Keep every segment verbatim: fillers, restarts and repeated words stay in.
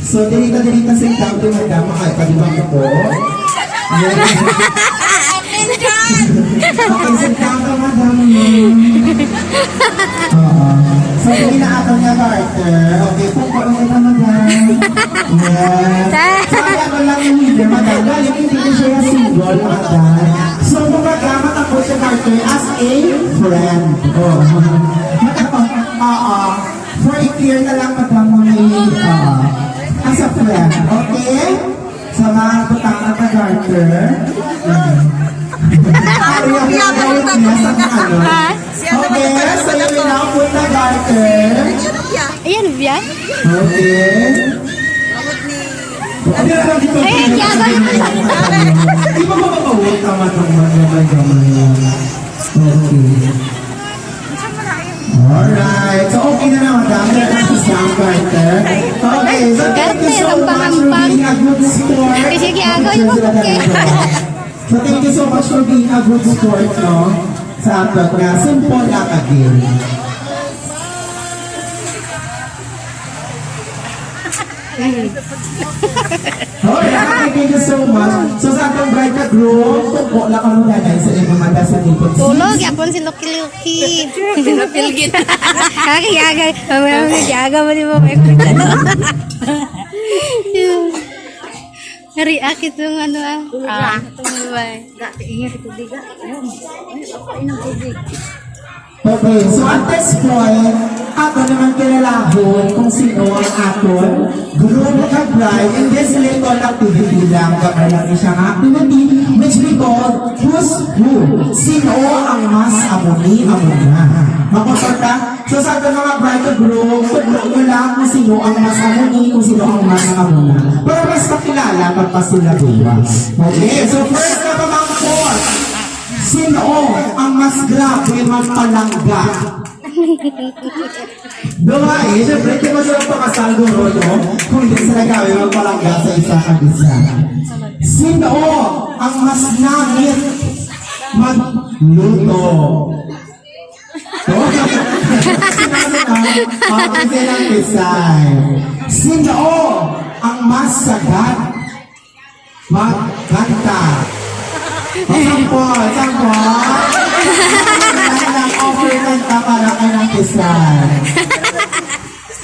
So, diri ta, diri ta, sit down, madam. Ay, pwede ba ko po? Yes. Okay, sit down ka, madam. Oo. So, diri na ato nga garter. Okay, po, po, okay na, madam. Yes. So, ay, ako lang yung leader, madam. Galing, hindi ko siya single, madam. So, kumbaga, matapos sa garter as a friend. Oh. Matapos, oo. For a year na lang, madam, na may, ah, as a friend. Okay? Sa mga butang na taga-garter. Ari ang gawin niya sa ano. Okay, so you will now put the garter. Ayan, Bia. Okay. Ano na lang dito? Ayan, Bia. Di ba mapapawag? Tama, tama, tama, tama. Okay. Alright. So, okay na na, madam. Meron na si Sam Carter. Okay, so thank you so much for being a good sport. Kasi kaya ako yung okay. So, thank you so much for being a good sport, no? Sa ato nga simple lang again. Hoy, thank you so much. So, sa atong bride kag groom, tupo lang kamo, nanay, sa imong mga dason dito. Tulog, yapon si Lucky Lucky. Pinapilgit. Kaki, aga. Ang mga aga mo, di mo may pagkano. Nariak itong ano, ah. Tulog Ah, lang. Itong babae. Ga, ingay sa tubig, ga. Ayun. Ay, ako, inang tubig. Okay, so at this point, ato naman kilalahon kung sino ang aton groom kag bride in this little activity lang. Gamay lang ni siya nga activity, which we call Who's Who. Sino ang mas amo ni, amo na? Makusog ta? So sa aton mga bride kag groom, tudlo nyo lang kung sino ang mas amo ni, kung sino ang mas amo na. Para mas makilala pag pa sila duwa. Okay, so first na pamangkot. Sino ang mas grabe magpalangga? Duha eh, syempre, di mo sila pakasal, guro, no? Kung di sila grabe magpalangga sa isa kag isa. Sino ang mas nangit magluto? Sino ang, ah, kasi lang design. Sino ang mas sagad magkanta? Sample, sample. Kailangan ng offer kanta para kay Nang Pisan.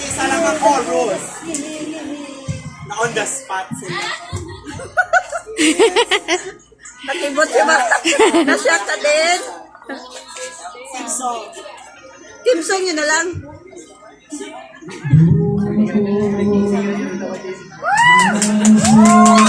Isa lang ang chorus. Na on the spot sila. Nakibot si Marta. Na-shock ka din. Theme song. Theme song yun na lang. Sana all!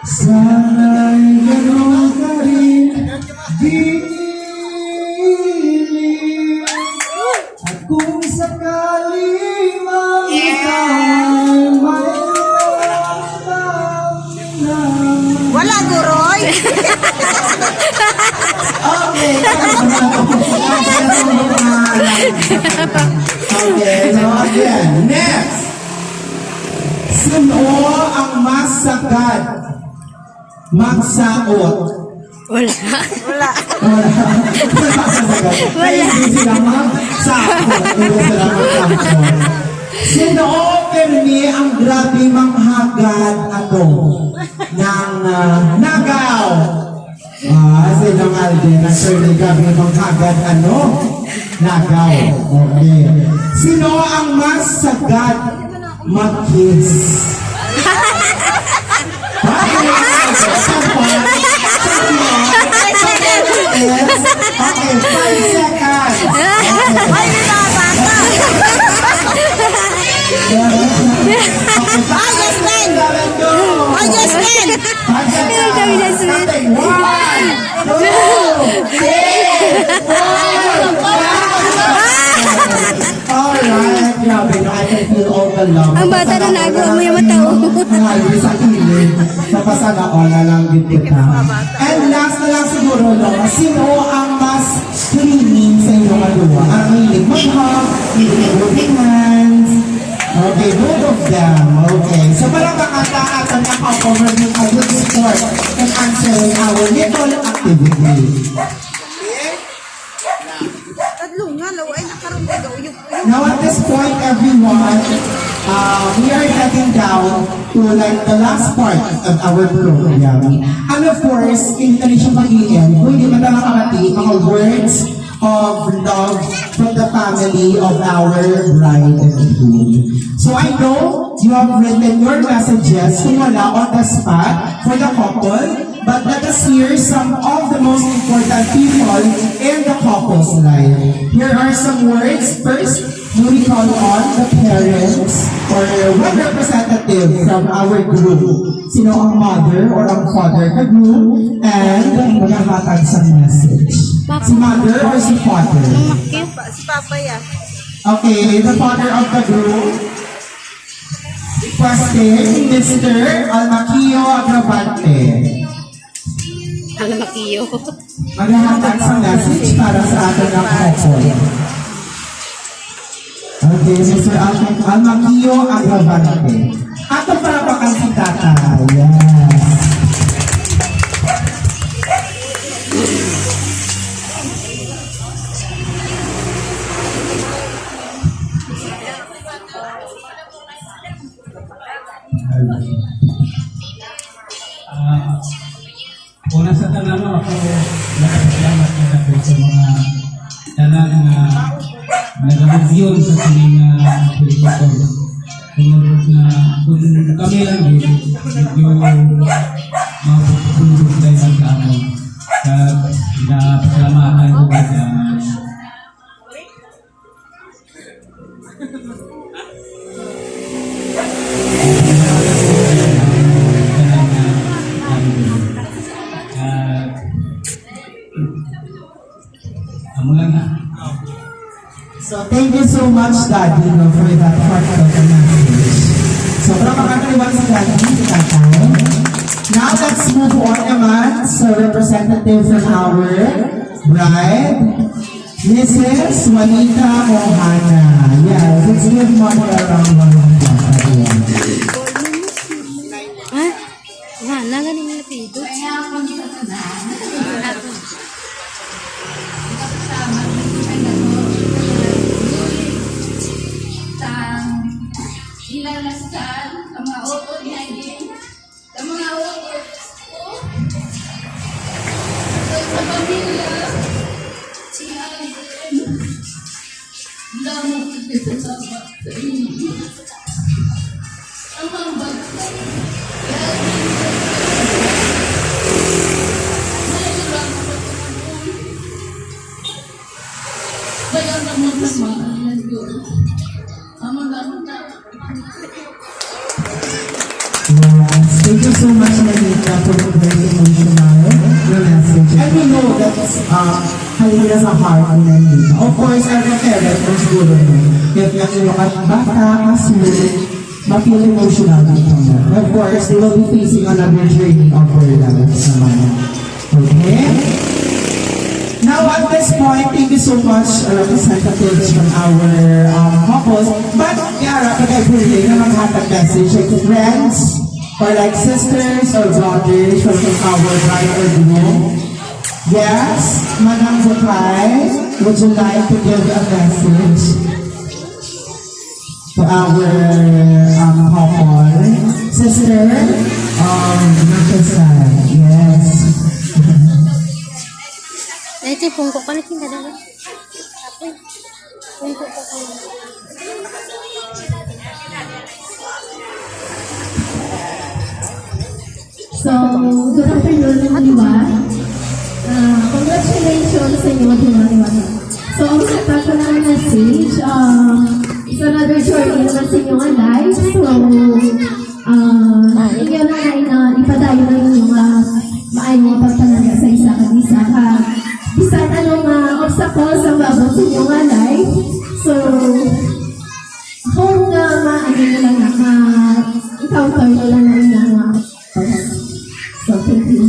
Sana'y ganun ka rin, dili. At kung sakali man ika'y may nararamdaman na Wala, guroy. Okay. Okay, so again, next. Sino ang mas sagad magsaot? Wala. Wala. Wala. Wala. Hindi sila magsaot. Hindi sila magsaot. Sino pirmi ang grabe manghagad ato ng, ah, nagaw? Ah, si Dong Alden, ang sir ni Gabi, maghagad, ano? Nagaw. Okay. Sino ang mas sagad mag-kiss? Bakit? Saan? Saan? Yes. Okay, five seconds. Okay. Ay, di ba, bata? Ay, yes, men. Ay, yes, men. One, two, three, four, five. Alright, grabe, no? I can feel all the love. Ang bata na nago, may mata, oh. Ang always sa kilid. Napasana all na lang din kita. And last na lang siguro, no? Sino ang mas clingy sa inyong duwa? Ang hilig mag-hug, hilig mag-holding hands. Okay, both of them. Okay. So, palakpakan ta aton nga couple for being a good sport and answering our little activity. Tadlungan, law ay nakaroon ka daw. Yung, yung Now, at this point, everyone, uh, we are heading down to, like, the last part of our program. And of course, hindi na rin siya mag-i-end kung hindi man tayo makamati mga words of love from the family of our bride and groom. So I know you have written your messages, kung wala, on the spot for the couple, but let us hear some of the most important people in the couple's life. Here are some words. First, we call on the parents or one representative from our group. Sino ang mother or ang father ka group and maghahatag sa message? Si mother or si father? Ang makyo. Pa-, si Papa ya. Okay, the father of the group. Requesting Mister Almaquio Agravante. Ang makyo. Maghahatag sa message para sa aton nga couple. Okay, Mister Al-, Almaquio Agravante. Ato para bakan si Tata. Yes. Ah, una sa tanan, no, ako nagpasalamat nga dako sa mga tanan nga nagamuyon sa sining, ah, helicopter. Tungod nga kung kami lang gid, medyo mapupundok tayo sa amon. Kag napasalamatan ko gid, ah, Amo lang na. So, thank you so much, Daddy, no, for that heartfelt message. Sobra makakaliwat si Daddy, si Tatay. Now, let's move on naman sa representative from our bride, Missus Juanita Mohana. Yes, let's give Mother a round of applause, everyone. Ha? Nga, nanga ni mga pido. Kaya ako dito na. Ako. Nagkasama, nagkasama ko. Sang ilalaskan, ang mga utod nga din. Ang mga utod ko. Sa pamilya, si Alden. Damo kita sa inyo. Ang hambal ko, kaya naman naman ang Diyos. Ang mga Yes. Thank you so much, Manita, for the very emotional na message. And we know that's, uh, halina sa heart ni Manita. Of course, every parent, mas siguro mo. If yung iyong at bata, as well, ma-feel emotional din kamo. Of course, they will be facing another journey of their lives naman. Okay? Now, at this point, thank you so much, uh, representatives from our, um, couples. But, Kiara, pag-, I believe na maghatag message, like, friends, or, like, sisters or brothers from our bride or groom. Yes, Manang Bukay, would you like to give a message to our, um, couple? Sister, um, Nakasal. Yes. Ay, ito yung pungko. Paano yung dalawa? Pungko pa ko. So, good afternoon, everyone. Ah, congratulations sa inyo, everyone. So, ang sa ato na message, ah, it's another journey naman sa inyo nga life. So, ah, inyo na na, na ipadayon ang inyo nga maayo nga pagpananda sa isa kag isa. Kag bisan ano nga obstacles ang maabot sa inyo nga life. So, hope nga ma-, ano nila na, ma-encounter nila na ila nga. So, thank you.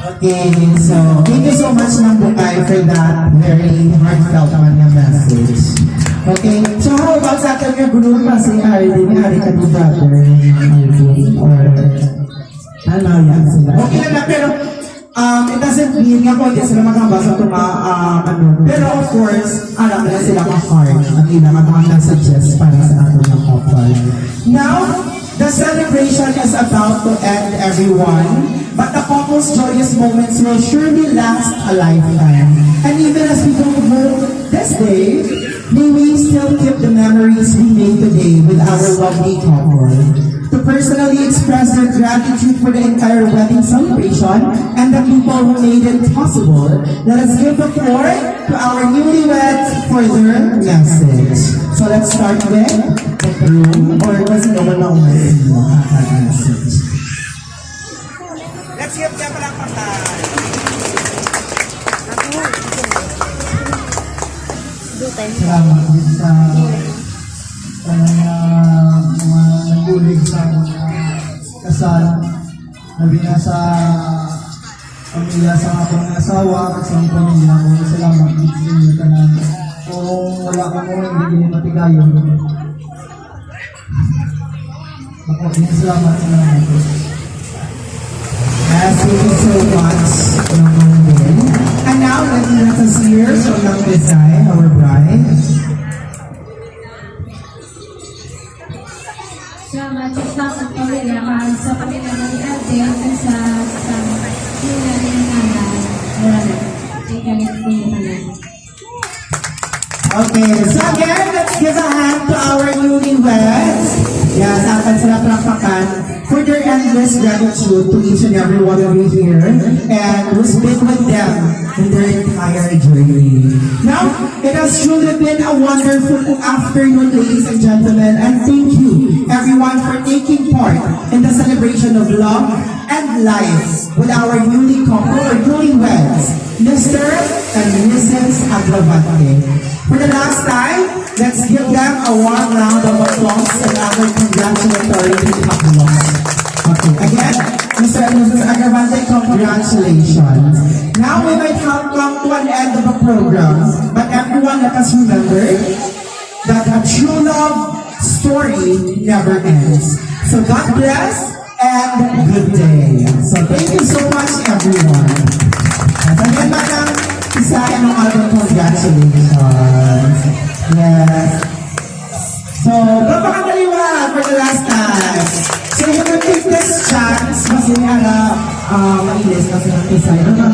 Okay, so thank you so much, Nang Bukay, for that very heartfelt man nga message. Okay, so how about Tatag nga gulong pa si Ari, di nga Ari ka di brother. Or, ano yan sila? Okay lang na, pero, um, it doesn't mean nga kung di sila maghambal sa tuma, ah, ano. Pero of course, alam na sila ka-heart. Ang ilang mga nasa chest para sa ato ng couple. Now, the celebration is about to end, everyone. But the couple's joyous moments will surely last a lifetime. And even as we go home this day, may we still keep the memories we made today with our lovely couple. To personally express their gratitude for the entire wedding celebration and the people who made it possible, let us give the floor to our newlyweds for their message. So let's start with the groom or kung sino man ang message. Let's give them a palakpakan. Salamat din sa tanan nga mga nagbulig sa mga kasal. Labi na sa pamilya sa akong asawa at sa pamilya ko. Salamat din sa inyo tanan. Kung wala kamo, hindi ko matigayon. Ako, salamat, salamat. Yes, thank you so much, Ma'am Mel. And now, let, let us hear from Mang Desai, our bride. Salamat sa pamilya, sa pamilya ni Alden, sa, sa pamilya ni Nana. Salamat. Thank you, thank you, thank you. Okay, so again, let's give a hand to our newlyweds. Yes, aton sila palakpakan for their endless gratitude to each and every one of you here and who's been with them in their entire journey. Now, it has truly been a wonderful afternoon, ladies and gentlemen, and thank you everyone for taking part in the celebration of love and life with our newly couple or newlyweds, Mister and Missus Agravante. For the last time, let's give them a warm round of applause and our congratulatory applause. Okay, again, Mister and Missus Agravante, congratulations. Now we might have come to an end of the program, but everyone, let us remember that a true love story never ends. So God bless and good day. So thank you so much, everyone. At again, Madam Isa and Albert, congratulations. Yes. So, palakpakan taliwan for the last time. So, you can take this chance, mas ini ara, ah, mailis, mas ini ara,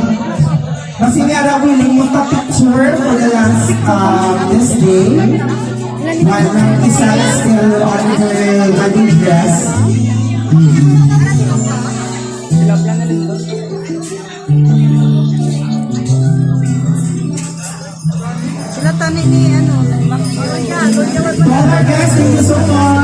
mas ini ara willing magpa-picture for the last, ah, this day. While Mang Isa is still on her wedding dress. Sila tani ni, ano, Mac-, Former guest, thank you so much.